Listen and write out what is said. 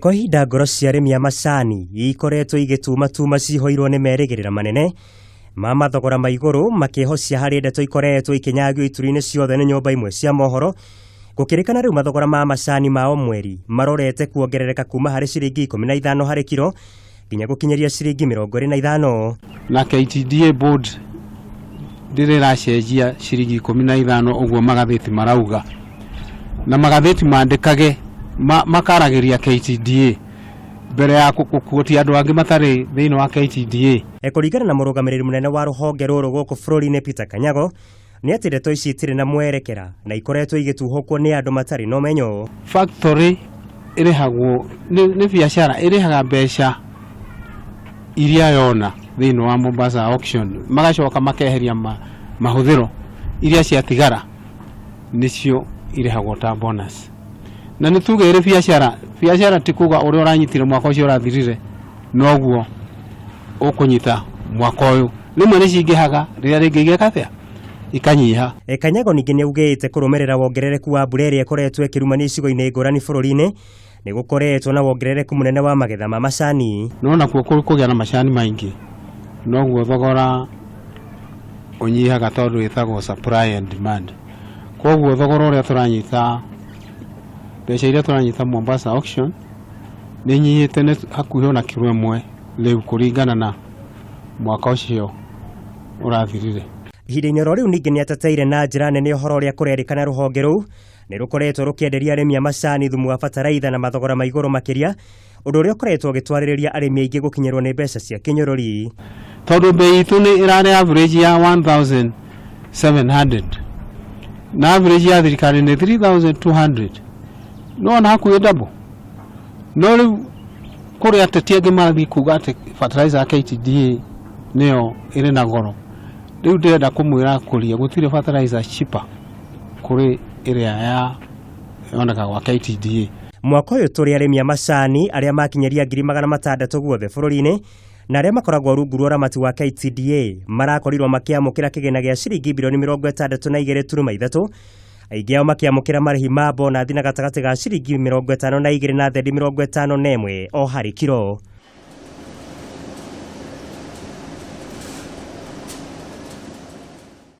Kwa ihinda ngoro cia arĩmi a macani ikoretwo igĩtumatuma ciihũirwo nĩ merĩgĩrĩra manene ma mathogora ma igũrũ, makĩhocia harĩ ndeto ikoretwo ikĩnyagio ituri-inĩ ciothe nĩ nyũmba imwe cia mohoro. Gũkĩrĩkana rĩu mathogora ma macani ma o mweri marorete kuongerereka kuma harĩ ciringi 15 harĩ kiro nginya gũkinyĩria ciringi 25. Na KTDA board ndĩrĩ ĩracenjia ciringi 15 ũguo magathĩti marauga, na magathĩti mandĩkage makaragĩria KTDA mbere ya gũkuotia andũ angĩ matarĩ thĩinĩ wa KTDA. Kũringana na mũrũgamĩrĩri mũnene wa rũhonge rũrũ gũkũ bũrũri-inĩ Peter Kanyago, nĩ atĩ ndeto ici itirĩ na mwerekera na ikoretwo igĩtuhũkwo nĩ andũ matarĩ na ũmenyo. Factory ĩrĩhagwo nĩ biacara ĩrĩhaga mbeca iria yona thĩinĩ wa Mombasa auction, magacoka makeheria mahũthĩro, iria ciatigara nĩcio irĩhagwo ta bonus. Na nĩ tuge ĩrĩ biacara, biacara ti kuga ũrĩa ũranyitire mwaka ũcio ũrathirire noguo ũkũnyita mwaka ũyũ. Rĩmwe nĩ cingĩhaga, rĩrĩa rĩngĩ igeka atĩa? Ikanyiha. Kanyago ningĩ nĩ augĩte kũrũmĩrĩra wongerereku wa mbura ĩrĩa ĩkoretwo ĩkĩrumania icigo-inĩ ngũrani bũrũri-inĩ, nĩ gũkoretwo na wongerereku mũnene wa magetha ma macani. No nakuo kũgĩa na macani maingĩ noguo thogora ũnyihaga, tondũ ĩtagwo supply and demand. Koguo thogora ũrĩa tũranyita, mbeca iria tũranyita Mombasa auction nĩ inyihĩte nĩ hakuhĩ ona kiro ĩmwe rĩu kũringana na mwaka ũcio ũrathirire. Ihinda-inĩ oro rĩu ningĩ nĩ ateteire na njĩra nene ũhoro ũrĩa kũrerĩkana rũhonge rũu nĩ rũkoretwo rũkĩenderia arĩmi a macani thumu wa bataraitha na mathogora ma igũrũ makĩria, ũndũ ũrĩa ũkoretwo ũgĩtwarĩrĩria arĩmi aingĩ gũkinyĩrwo nĩ mbeca cia kĩnyũrũri. Tondũ mbei itũ nĩ ĩrarĩ average ya 1700 na average ya thirikari nĩ 3200, no ona hakuhĩ double. No rĩu kũrĩ ateti angĩ marathiĩ kuga atĩ fertilizer ya KTDA nĩyo ĩrĩ na goro. Rĩu ndĩrenda kũmwĩra kũria gũtirĩ fertilizer cheaper kũrĩ ĩrĩa ya yonekaga gwa KTDA. Mwaka ũyũ tũrĩ arĩmi a macani arĩa makinyĩria 600,000 guothe bũrũri-inĩ na arĩa makoragwo rungu rwa ũramati wa KTDA marakorirwo makĩamũkĩra kĩgĩna gĩa ciringi birioni 62.3, aingĩ ao makĩamũkĩra marĩhi ma bonathi na gatagatĩ ga ciringi 52 na thendi 51 o harĩ kiro.